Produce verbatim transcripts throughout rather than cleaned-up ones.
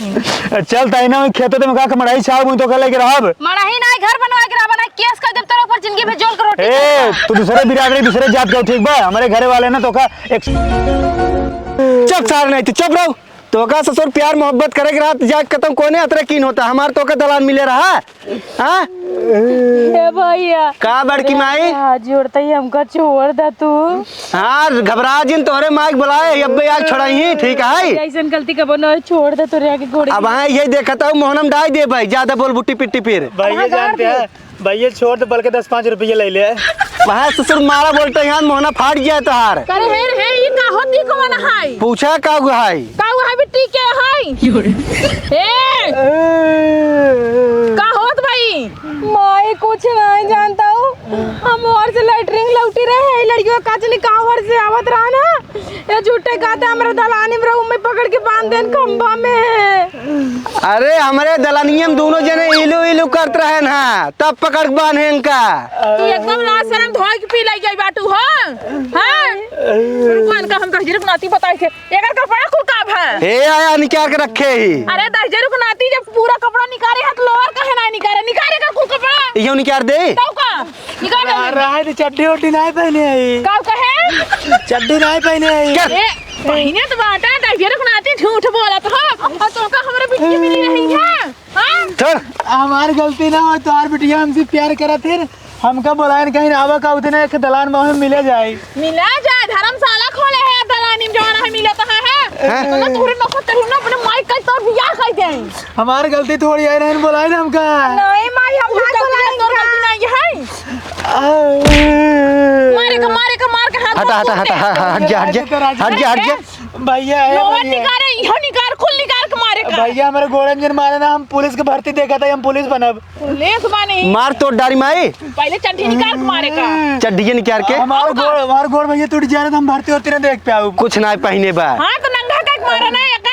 चल ताई ना, खेते में का के मड़ाई छाव, मुई तोका लेके रहब। मड़ाही नाहीं, घर बनवाए के रहब ना, केस कर देब तोरा ऊपर, जिंदगी भर जेल के रोटी ए, खाबा। तू दूसरे बिरादरी, दूसरे जात का, ठीक बा? हमरे घरे वाले ना तोका एक चुप सार नाहीं, तू चुप रहो। तोका ससुर प्यार मोहब्बत करे के रहत, जा कतम कोने अतरे कीन होता, हमार तोका दलान मिले रहा। हाँ? हे भैया, का बड़की माई? हाथ जोड़ता ही, हमका छोड़ दा तू। हाँ, घबरा जिन, तोहरे माई के बुलाए, अब्बे आग छोड़ाई, ठीक है? ऐसन गलती कबो न होई, छोड़ दे तोरे आगे गोड़े। अब हाँ, यही देखत हूँ, मोहनम डाई दे भाई, ज्यादा बोल बुट्टी पिट्टी फिर। भैया जानते हैं, भैया छोड़ दे, बल्कि दस पाँच रुपये ले ले। वहाँ ससुर मारा बोलते हैं, मोहना फाट गया तोहार। करे हे रे, हे, ई का होती कौन है? पूछा का हुआ है? का हुआ है बिट्टी के है? ए! का होत भाई? माई कुछ नहीं जानता हूँ। हम ओर से लैट्रिन लौटी रहे, ई लड़कियों का चली कहाँ ओर से आवत रहा ना, ये झूठे कहते हमरा दलानी में रहू, मैं पकड़ के बांध देन खंभा में। अरे हमरे दलानिया में दोनों जने इलू इलू करत रहे ना, तब पकड़ के बांधे इनका। तू एकदम लाज शरम धोए के पी लई गई बाटू हो, हाँ? रुको इनका हम दहिजरू के नाती बताई थे। एकर कपड़ा कुल का भा? हे आया निकाल के रखे ही। अरे दहिजरू के नाती जब पूरा कपड़ा निकारे है तो लोअर काहे ना निकारे? निकारे का कुल कपड़ा? इहो निकाल दे। तौ का? निकाल दे। रहा है तो चड्डी उड्डी नहीं पहने आई। का कहे? चड्डी नहीं पहने आई। क्या? ए, पहने तो बाटा, दहिजरू के नाती झूठ बोलत हो। और तोका हमरे बिटिया मिली रही है। हाँ? छोड़। हमार गलती ना हो, तोहार बिटिया हमसे प्यार करत है। हमका बोलायन कहीं आवा का उतने एक दलान में हमें मिले जाए। मिला जाए, धर्मशाला खोले है, दलानी में जवान है मिलत है, है? हैं? तो ना तोहरे नौकर तेरे ना अपने माई का तोर बियाह कर दे। हमार गलती थोड़ी है, नहीं बोलायन हमका। नहीं माई, हम तू ना गलती है, बोलायन तोर का। गलती नहीं है। आ। मारे का, मारे का, मार के हाथ हटा, हटा, हटा, हटा, हट जा, हट जा, हट जा, हट जा। भैया, ए लोअर भैया। निकारे, इहो निकार, कुल निकार के मारे का। भैया, हमारे गोड़न जिन मारे ना, हम पुलिस के भर्ती देखा था, हम पुलिस बनब। पुलिस बनी। मार तोड़ डारी माई। पहले चड्ढी निकार के मारे का। चड्ढी निकार के? हमार और का? गोड़, हमार गोड़ भैया टूट जाए तो हम भर्ती होती ना देख पाऊ। कुछ ना पहने बा। हाँ, तो नंगा का मारा ना एका।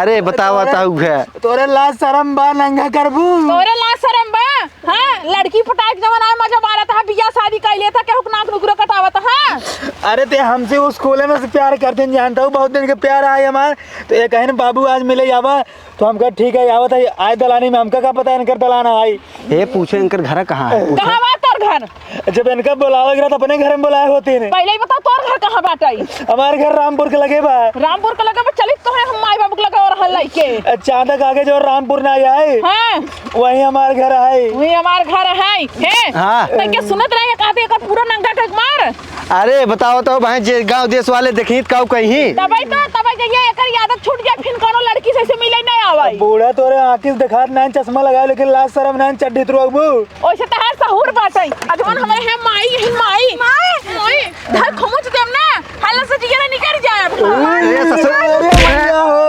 अरे, बतावा ताऊ है। तोरे लाज शरम बा, नंगा करबू? तोरे लाज शरम बा? हाँ, लड़की पटाए के जमाना में मजा मारत है, बियाह शादी कर लेता, केहू के नाक नुकरो कटावत है। अरे ते हमसे उस स्कूल में से प्यार करते हैं, जानता हूँ, बहुत दिन के प्यार आए हमार। तो ये कहे न, "बाबू आज मिले आवा", तो हम कहा, "ठीक है, आवत है।" आए दलानी में, हमका का पता इनकर दलान आई। ए, पूछे इनकर घर कहाँ है? पूछे। कहाँ बा तोर घर? जब इनका बुलावे गिरा तो अपने घर में बुलाए होते हैं। पहले ही बताओ तोर घर कहाँ बाटे? हमार घर रामपुर के लगे बा। रामपुर के लगे बा, चलित तो है हम माई बाबू के लगे और हल लइके। चांदा के आगे जो रामपुर ना आए, हाँ। वही हमार घर है। वही हमार घर है। हे? हाँ। तो क्या सुनत रहे, कहते एकर पूरा नंगा के मार। अरे बताओ तो भाई, जे गांव देश वाले देखी त काऊ कहीं। तबई तो, तबई जइया एकर आदत छूट जाए, फिर कोनो लड़की से, से मिले नहीं आवे। बूढ़ा तोरे आँखी से देखात नाहीं, चश्मा लगाए, लेकिन लाज शरम नाहीं, चड्ढी तुरवाबू। ओइसे तहार सहूर बाटई। अजवन हमरे है माई, यही माई। माई। माई। धर खुमुच देम ना, हल्ला से जिया निकल जाए। अरे ससुर। अरे भैया हो।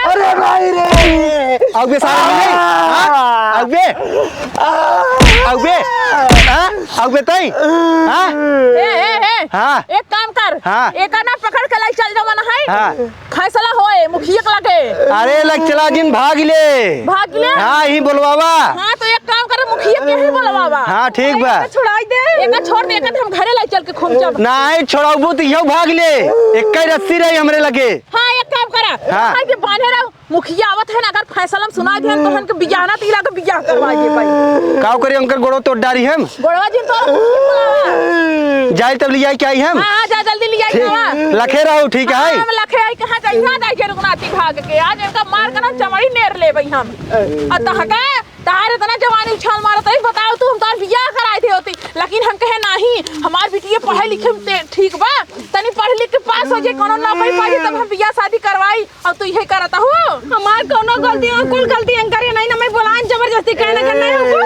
अरे भाई रे। अउबे सारा नहीं। हाँ? अउबे। अउबे। हाँ? अउबे तई। हाँ? ए, ए, ए। हाँ। एक काम कर। हाँ। एका ना पकड़ के लाई चल जावा ना है। हाँ। फैसला होए, मुखिया के लगे। अरे, लग चला जिन भाग ले। भाग ले? हाँ, ही बोलवावा। हाँ, तो एक काम करे, मुखिया के ही बोलवावा। हाँ, ठीक बा। एका छोड़ाई दे। एका छोड़ दे, एका हम घरे लाई चल के खूब जब। नाहीं, छोड़ाबू तो इहो भाग ले। एक ही रस्सी रही हमरे लगे। हाँ, एक काम करा। हाँ। हाँ, ये बांधे रहो। मुखिया आवत है ना, अगर फैसला में सुना दिहन, तो हमके बियाह ना, तीला के बियाह करवा दे भाई। काऊ करी, उनकर गोड़ो तोड़ डारी हम। गोड़वा जिन तोड़। जाई तब लियाई के आई हम। हाँ, हाँ, जा जल्दी लियाई ठीक। आवा। लखे रहो, ठीक है? हाँ, हम लखे आई, कहाँ जाई, कहाँ जाई के रुकनाती भाग के। आज इनका मार के ना चमड़ी नेर लेबई हम। आ तहका, तार इतना जवानी उछाल मारत है, बताओ तू, हम तार बियाह कराए थे होती, लेकिन हम कहे नाहीं, हमार बिटिया पढ़े लिखे में ते-, ठीक बा, तनी पढ़ लिख के पास हो जाए, कोनो नौकरी पा जाए, तब हम बियाह शादी करवाई। अब तू इहे करत हू? हमार कौनो गलती ना, कुल गलती एनकर है, नहीं ना मैं बोलान जबरदस्ती कहना कर नहीं हमको,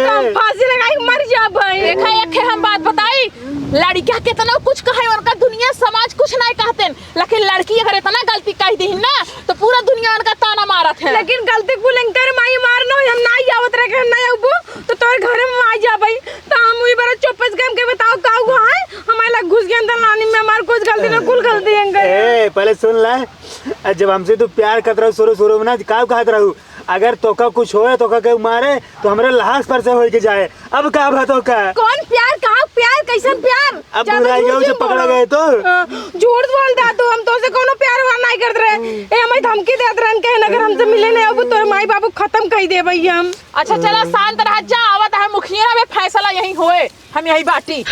तो हम फांसी लगाई के मर जाब भाई। देखा, एक है हम बात बताई, लड़किया कितना कुछ कहे, उनका दुनिया समाज कुछ नहीं कहते, लेकिन लड़की अगर इतना गलती कह दी ना, तो पूरा दुनिया उनका ताना मारत है। लेकिन गलती कुल एनकर माई मार न, हम नहीं आवत रहे, हम नहीं आबू, तो तोर घर में आ जा भाई, तो हम वही बार चुप से के बताओ का हुआ है, हमारे लग घुस गए अंदर नानी में, हमार कुछ गलती ना, कुल गलती एनकर है। ए, पहले सुन ले, आ, जब हमसे तू प्यार करत रहू शुरू शुरू में ना, का कहत रहू, "अगर तोका कुछ होए, तोका केहू मारे, तो हमरे लाश पर से होई के जाए।" अब का भा तोका? कौन प्यार, कहाँ प्यार, कैसन प्यार? अब ज्यादा बुराई झूठ गयो जो जिन पकड़ा बोलो। गए तो। हाँ, झूठ बोल दा तू, हम तोसे कोनो प्यार व्यार नाहीं करत रहे। ए, हमें धमकी देत रहन, कहे अगर हमसे मिले नाहीं अबू तोर माई बाबू खतम कइ देबइ हम। अच्छा चला, शांत रह जा, आवत है मुखिया, अबे फैसला यहीं होए, हम यहीं बाटी।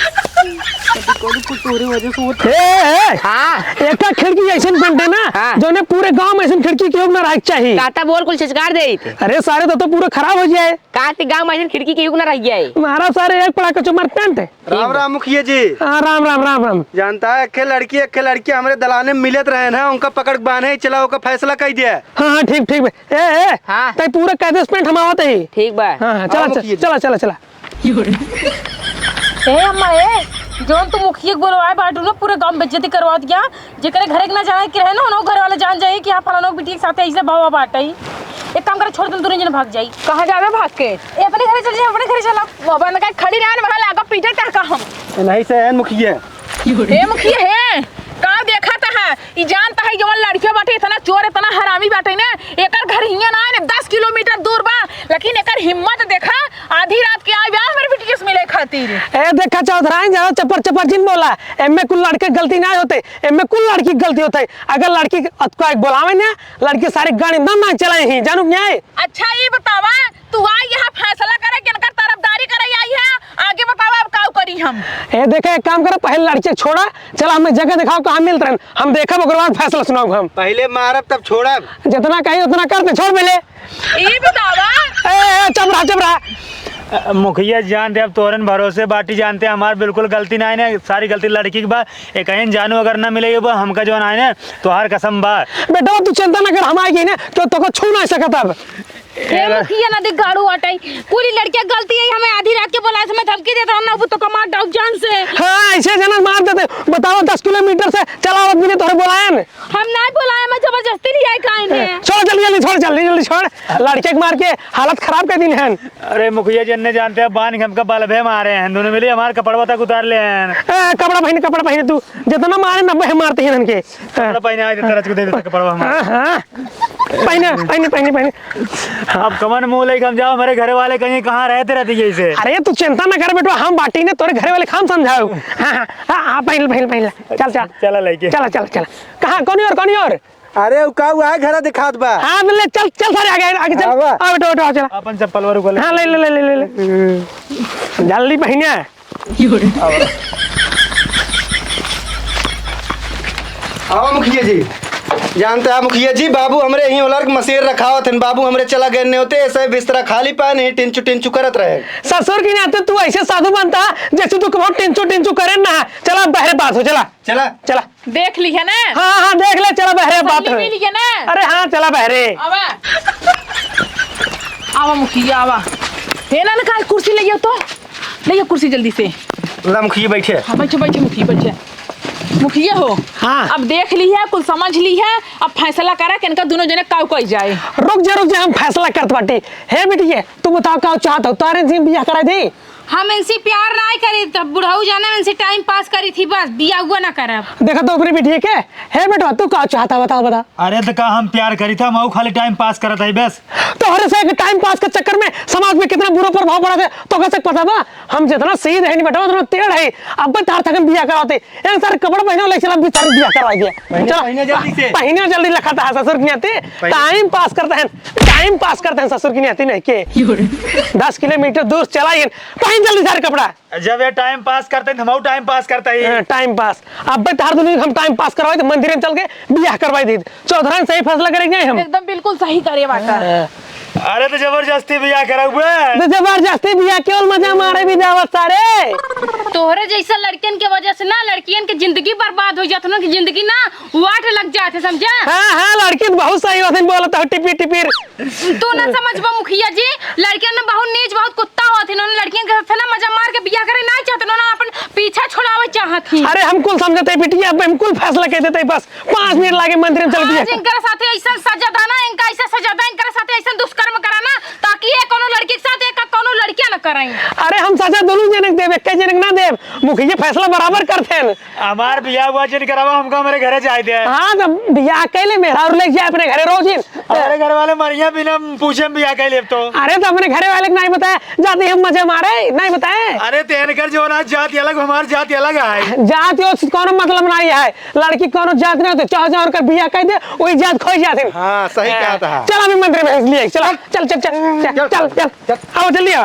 कौन कुछ तोरे वजह से होत ए, ए, हाँ। एका खिड़की ऐसन पेंट है ना, हाँ। जौने पूरे गांव में ऐसन खिड़की केहू ना रहे के चाही। काता बोल कुल सिचकार दे। अरे सारे तो, तो पूरा खराब होइ जाए। काते गांव में ऐसन खिड़की केहू ना रह जाए। मारा सारे एक पड़ा कचो मार पेंट। राम राम मुखिया जी। हाँ, राम, राम, राम, राम। जानता है, एक लड़की, एक लड़की हमरे दलाने में मिलत रहे ना, उनका पकड़ के बांधे, चला ओका फैसला कइ दिया। हाँ, हाँ, ठीक, ठीक बे। ए, ए, हाँ। तै पूरा कायदे से पेंट हम आवत ही। ठीक बा। हाँ, हाँ, चला, हाँ, चल, मुखिया जी। चला, चला, चला। ए अम्मा, ए, जौन तू मुखिया के बोलवाए बाटू ना, पूरे गांव में बेइज्जती करवा दिया। जेकरे घरे के ना जाए के रहे ना, उनहु घर वाले जान जाई कि हाँ, फलाना के बिटिया के साथे ऐसे बावा बाटइ। एक काम करे, छोड़, तुम दोनों जने भाग जाई। कहाँ जाबे भाग के? ए, अपने घरे चल जाए, अपने घरे चला। बाबा, ना कहीं खड़ी रहन, वहाँ लागा पीटे टहका हम। नहीं से है मुखिया। ए मुखिया है, का देखत है? ई जानत है जवन लड़किया बाटे, इतना चोर, इतना हरामी बाटे ने, एकर घर हियां ना है ने, दस किलोमीटर दूर बा, लेकिन एकर हिम्मत देखा, आधी रात के आइ बा हमरे बिटिया से मिले खातिर। ए देखा चौधराइन, ज्यादा चपर चपर जिन बोला, एमे कुल लड़के गलती ना होते, एमे कुल लड़की गलती होते। अगर लड़की अतका एक बोलावे ना, लड़की सारे गाड़ी ना, ना चलाई ही, जानू न्याय। अच्छा, ई बतावा, तू आई यहाँ फैसला करे कि इनकर तरफदारी करे आई है? आगे बतावा, अब काऊ करी हम? ए, देखे, एक काम करो, पहले लड़के छोड़ा, चला, हमें जगह दिखाओ, कहाँ मिलत रहन, हम देखब, ओकर बाद फैसला सुनाओ हम। पहले मारब, तब छोड़ब। जितना कही, उतना कर दे, छोड़ पहले। ई बतावा। ए, ए, चुप रहा, चुप रहा। अ, मुखिया जानते, अब तोरन भरोसे बाटी जानते, हमार बिल्कुल गलती ना है ना, सारी गलती लड़की के बा। एक कहीं जानू अगर ना मिले, ये बा, हमका जौन आए ना, तोहार कसम बा। बेटवा, तू चिंता ना कर, हम आए गए ना, तो तोको छू ना सकत अब। हे मुखिया ना देख गाड़ू अटाई, पूरी लड़किया गलती है, हमें आधी रात के बोला, हमें धमकी देत रहन ना, वो तो कमार डाउन जान से। हाँ, ऐसे जना मार देते। बताओ, दस किलोमीटर से चलावत भी नहीं, तोहरे बोलायन। हम ना बोलाए, मैं जबरदस्ती नहीं आई काहे ने। छोड़ जल्दी, जल्दी छोड़, जल्दी, जल्दी छोड़। लड़के के मार के हालत खराब कर दिन है। अरे मुखिया जी, अन्ने जानते हैं, बांध के हमका बल्बे मारे हैं, दोनों मिली हमार कपड़वा तक उतार ले हैं। ए, कपड़ा पहने, कपड़ा पहने, तू जितना मारे ना, वह मारते हैं इनके। कपड़ा पहने, आज तरह को दे देता कपड़वा हमारा। हाँ, हाँ। पहने, पहने, पहने, पहने। अब कमन मुंह लेके हम जाओ, मेरे घरे वाले कहीं कहाँ रहते रहती है इसे। अरे, तू चिंता ना कर बेटवा, हम बाटी ने तोरे घरे वाले खाम समझाओ। हाँ, हाँ, हाँ, हाँ, पहले, पहले, पहले। चल, चल। चला लेके। चला, चला, चला। कहाँ, कौन और, कौन और? अरे, उ का हुआ है, घरा दिखात बा। हाँ, ले, चल, चल सारे आगे, आगे चल। हाँ, बा। आ, बेटो, बेटो, आ, चला। अपन चप्पल वर उगल। हाँ, ले, ले, ले, ले, ले, ले। जल्दी पहने। आवा मुखिया जी, जानता है मुखिया जी, बाबू हमरे यहीं ओलर के मसेर रखावत हन, बाबू हमरे चला गए ने होते, ऐसे बिस्तरा खाली पाए नहीं, टिंचू टिंचू करत रहे। ससुर की नाते तू ऐसे साधु बनता, जैसे तू कहो टिंचू टिंचू करे ना। चला बहरे बात हो, चला। चला। चला। देख ली है ना? हाँ, हाँ, देख ले, चला बहरे बात तसल्ली हो। मिली है ना? अरे हाँ, चला बहरे। आवा। आवा मुखिया, आवा। हे ना, ना, काहे कुर्सी ले आओ तो। ले आओ कुर्सी जल्दी से। ला मुखिया बैठे। हाँ, बैठे, बैठे मुखिया, बैठे। मुखिया हो। हाँ। अब देख ली है, कुल समझ ली है, अब फैसला करा कि इनका दोनों जने काऊ कई जाए। रुक जा, रुक जा, हम फैसला करत बाटी। हे बिटिया, तू बताओ का चाहत हो, तारे से बियाह करा दे? हम इनसे प्यार नाहीं करी, तब बुढ़ऊ जाने इनसे टाइम पास करी थी, बस बियाह हुआ ना करब। देखा तो अपनी बिटिया के। हे बेटवा, तू का चाहता, बताओ, बता। अरे तो का हम प्यार करी था, हम खाली टाइम पास करत है बस। तोहरे से एक टाइम पास के चक्कर में समाज में कितना बुरा प्रभाव पड़ा था, तो कैसे पता बा? हम जितना सीध है नहीं बेटा, उतना टेढ़ है। अब तार थकन बिया कराते, एक सारे कपड़ा पहना ले, चला, बिचारी बिया करवा दिया। पहने, चला, पहने जल्दी से। पहने जल्दी लखा था ससुर की नाती। पहने। टाइम पास करते हैं, टाइम पास करते हैं ससुर की नाती नहीं के। दस किलोमीटर दूर चला ही, पहन जल्दी सारे कपड़ा। जब ये टाइम पास करते हैं, तो हम टाइम पास करते ही। हाँ, टाइम पास। अब बे तार दुनिया हम टाइम पास करवाई तो मंदिर में चल के बियाह करवाई दी। चौधराइन सही फैसला करेंगे हम। एकदम बिल्कुल सही करे बाटा। हाँ। अरे तो जबरदस्ती बियाह करब बे। तो जबरदस्ती बियाह केवल मजा मारे भी जावत सारे। तोहरे जैसा लड़कियन के वजह से ना लड़कियन के जिंदगी बर्बाद हो जात, उनकी जिंदगी ना वाट लग जात है, समझा? हाँ, हाँ, लड़की तो बहुत सही होत है, बोलत हो टिपिर टिपिर। तू ना समझबा मुखिया जी, लड़कियन में बहुत नीच, बहुत कुत्ता होत है, उन्होंने लड़कियन के साथ ना मजा मार के बियाह करे ना चाहते, उन्होंने अपन पीछा छुड़ावे चाहत ही। अरे हम कुल समझते बिटिया, अब हम कुल फैसला कह देते बस। पाँच मिनट लागे मंदिर में चल आज दिया। इनकर साथे ऐसन सजा दा ना, इनका ऐसे सजा दा, इनकर साथे ऐसन दुष्कर्म करा ना, ताकि ये कोनो लड़की के साथ एक कोनो लड़कियां न करें। अरे हम सजा दोनों जने के देब, एक जने के ना देब। मुखिया फैसला बराबर करते हैं। हमार बियाह हुआ जिन करावा, हमका हमरे घरे जाए दे। हाँ, तो बियाह कैले मेहरारू लेके जाए अपने घरे रोजिन। हमरे घर वाले मरिया बिना पूछे हम बियाह कैले अब तो। अरे, तो अपने घरे वाले के नहीं बताए, जाते हम मजे मारे, नहीं बताए। अरे, तेन कर जो ना जाति अलग, हमार जाति अलग है। जाति और कौनो मतलब नहीं है, लड़की कौनो जाति नहीं होती, चाहे जहाँ उनकर बियाह कह दे, वही जात खोई जाते हैं। हाँ, सही कहा था। चल, अभी मंदिर में लिए, चल, चल, चल, चल, चल, चल, चल, चल। चल। आओ, जल्दी आओ।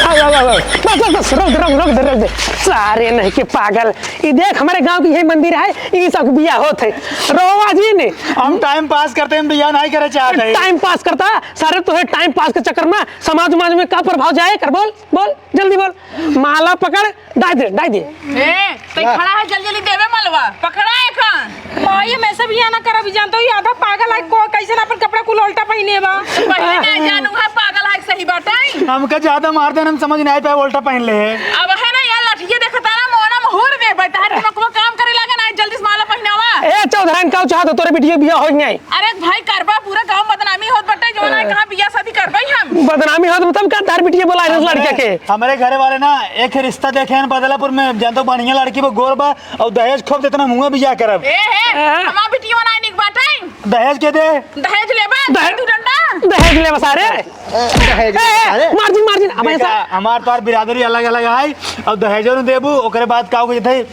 आओ, आओ, आओ, आओ। बस, बस, बस, रोक दे, रोक, रोक दे, रोक दे। सारे नहीं के पागल। ई देख, हमरे गाँव के यही मंदिर है, ई सब बियाह होत है। रोवा जी ने। हम टाइम पास करते हैं, बियाह नहीं करे चाहते हैं। टाइम पास करता? सारे तोहे टाइम पास के चक्कर में समाज उमाज में का प्रभाव जाए कर? बोल, बोल, जल्दी बोल। माला पकड़, डाइ दे, डाइ दे। ए, तै खड़ा है, जल्दी जल्दी देवे मलवा, पकड़ा है कान। माई, हम ऐसे भी यहाँ ना करब, जानते हो, ये आधा पागल है, को कैसे ना अपन कपड़ा कुल उल्टा पहिने बा। पहले ना जानू है, पागल है, सही बात है। हमका ज्यादा मार देन, हम समझ नहीं पाए, उल्टा पहन ले है। अब है ना यार, लठिए देखता ना, मोना में हुर दे, भाई, तहर दिमाग को काम करे लगा ना, जल्दी से माला पहनावा। ए, चौधराइन, का चाहत हो, तोरे बिटिया बियाह हो गया है? अरे भाई, करबा, पूरा गाँव बदनामी होत बटे, जो ना कहाँ बियाह शादी करबा ही हम। बदनामी होत, मतलब का, तार बिटिया बोला है हमरे, लड़के के? हमरे घरे वाले ना एक रिश्ता देखे हैं बदलापुर में, जानते हो, बढ़िया लड़की बा, गोर बा, और दहेज खूब देतना, मुँह बियाह करब। ए, ए, हाँ। हमार बिटिया ना निक बाटे। दहेज के दे? दहेज लेबा? दहे-, दू डंडा? दहेज लेबा सारे? दहेज ए, ए, सारे? मार्जिन, मार्जिन, अब देखा, ऐसा हमार तोर बिरादरी अलग अलग है, और दहेजो न देबू, ओकरे बाद का हो जतई,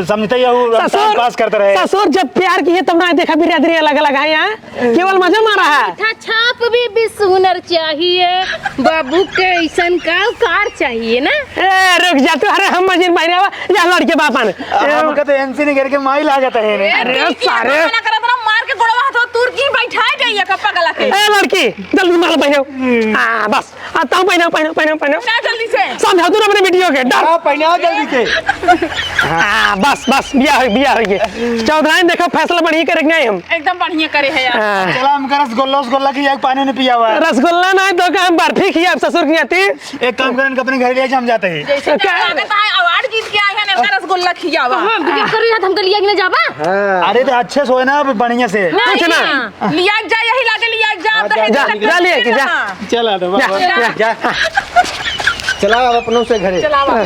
समझते ही हो, ससुर, टाइम पास करते रहे। ससुर, जब प्यार किए तब ना देखा बिरादरी अलग अलग है यहाँ। केवल मजा मारा है। मीठा छाप भी बिसुनर चाहिए, बाबू के ऐसन का कार चाहिए ना। ए, रुक जा तू, अरे हम मजिन बहिनी आवा, या लड़के बापन। हमका तो एनसी नहीं करके माई लागत है ने। अरे ए, सारे। मना करत ना, मार के गोड़वा हाथ तूर की बैठा गई है कप्पा गला के। ए लड़की, जल्दी मार पहनाओ। हाँ, बस। आ, ताऊ पहनाओ, पहनाओ, पहनाओ, पहनाओ। ना जल्दी से। समझा तू ना अपने बिटिया के, डर। हाँ, पहनाओ जल्दी से। हाँ, बस, बस, बिया हो, बिया हो गए। चौधराइन देखो, फैसला बढ़िया करे के नहीं हम। एकदम बढ़िया करे है यार। हाँ। चला, हमका रसगुल्ला, रसगुल्ला की एक पानी नहीं पिया हुआ है। रसगुल्ला ना है तो का हम बर्फी खिया ससुर की आती। एक काम करें, इनका अपने घर ले जा, हम जाते हैं। जैसे का? क्या लागत है, अवार्ड जीत के आए हैं, इनका रसगुल्ला खियावा। हाँ, बिगड़ कर रही है, हमको लिया के ले जाबा? हाँ। अरे तो अच्छे से होए ना, अब बढ़िया से। नहीं, कुछ ना। लिया के जा, यही लागे लिया के जा, हाँ, अब जा, दहेज जा, का जा, ले, चक्कर जा। ना। चला दो, जा, बाबा। जा। जा। चला अब अपनों से घरे। चलावा।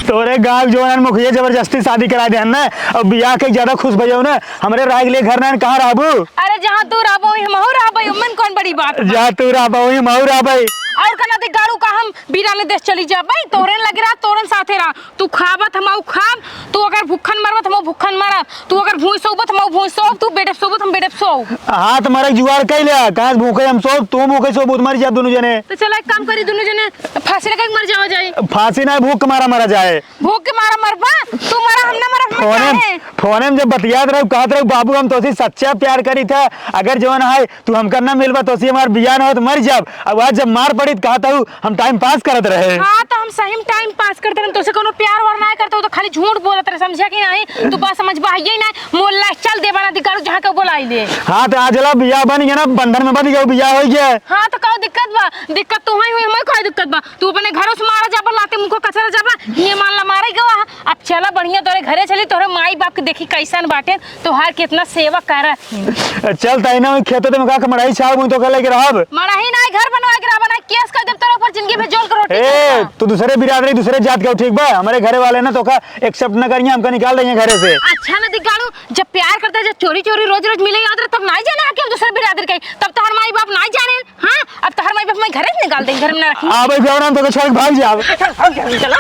तोरे गाँव के जौन मुखिया जबरदस्ती शादी करा देहन ना, अब बियाह के ज्यादा खुश भइयो ना, हमरे रहे के लिए घर ना, कहाँ रहबू? अरे जहाँ तू रहबो, वहीं हमहू रहबे, ओमन कौन बड़ी बात बा? जहाँ तू रहबो, वहीं हमहू रहबे। और का ना दिगाड़ू का हम बीराने देश चली जाबे, तोरेन लगे रहा, तोरेन साथे रहा। तू खाबत हमहू खाब, तू अगर भूखन मरबत हमहू भूखन मरब, तू अगर भूई सोबत हमहू भूई सोब, तू बेडे सोबत हम बेडे सोब। हाथ मारे जुगाड़ कइ ले, कहाँ से भूखे हम सोब, तू भूखे सोबू, मर जाब दुनू जने। तो चला एक काम करी, दुनू जने फांसी लगा के मर जावा जाए। फांसी ना, भूख के मारा मरा जाए। भूख के मारा मरबा? तू मरा, हम ना मरब, हम फोने, काहे? फोने में जब बतियात रहू, कहत रहू, "बाबू, हम तोसे सच्चा प्यार करी था, अगर जवन है, तू हमका ना मिलबा, तोसे हमार बियाह ना हो, तो मर जाब।" अब आज जब मार पड़ी, तो कहत हूँ, "हम टाइम पास करत रहे।" हाँ, तो हम सही में टाइम पास करत रहे, तोसे कोनो प्यार वार ना करत हो, तो खाली झूठ बोलत रहे, समझा कि नहीं? तू बात समझ बा, ये ना, मोला चल दे बना दिगाड़ू, जहाँ के बोलाई ले। हाँ, तो आज ला बियाह बन गया ना, बंधन में बन गया, बियाह हो गया। हाँ, तो का दिक्कत बा? दिक्कत तो वही हुई, हमें का दिक्कत बा? तू अपने घरों से मारा जाबा, लाते मुँह को कचरा जाबा, ये मान ला मारे गवा। अब चला बढ़िया तोरे घरे चली, तोरे माई बाप के देखी कैसन बाटे, तोहार कितना सेवा करत। चल ताई ना, खेतों में का मड़ाई छाव, मुँह तो का लेके रहब। मड़ाही ना, घर बनवा के रहबा ना, केस कर देब तोरा ऊपर, जिंदगी भर जेल के रोटी ए, खाबा। तू दूसरे बिरादरी, दूसरे जात के हो, ठीक बा? हमारे घरे वाले ना तो का एक्सेप्ट ना करिए, हमका निकाल देंगे घरे से। अच्छा ना दिगाड़ू, जब प्यार करता, जब चोरी चोरी रोज रोज मिले आवत रहे, तब ना जाने कि हम दूसरे बिरादरी के, तब तोहर माई बाप ना जाने। हाँ, अब तोहर माई बाप मैं घरे से निकाल देंगे, घर में ना रखी। आ भाई, गौरव तो के छोड़ के भाग जाओ। चल, चल, चल, चला।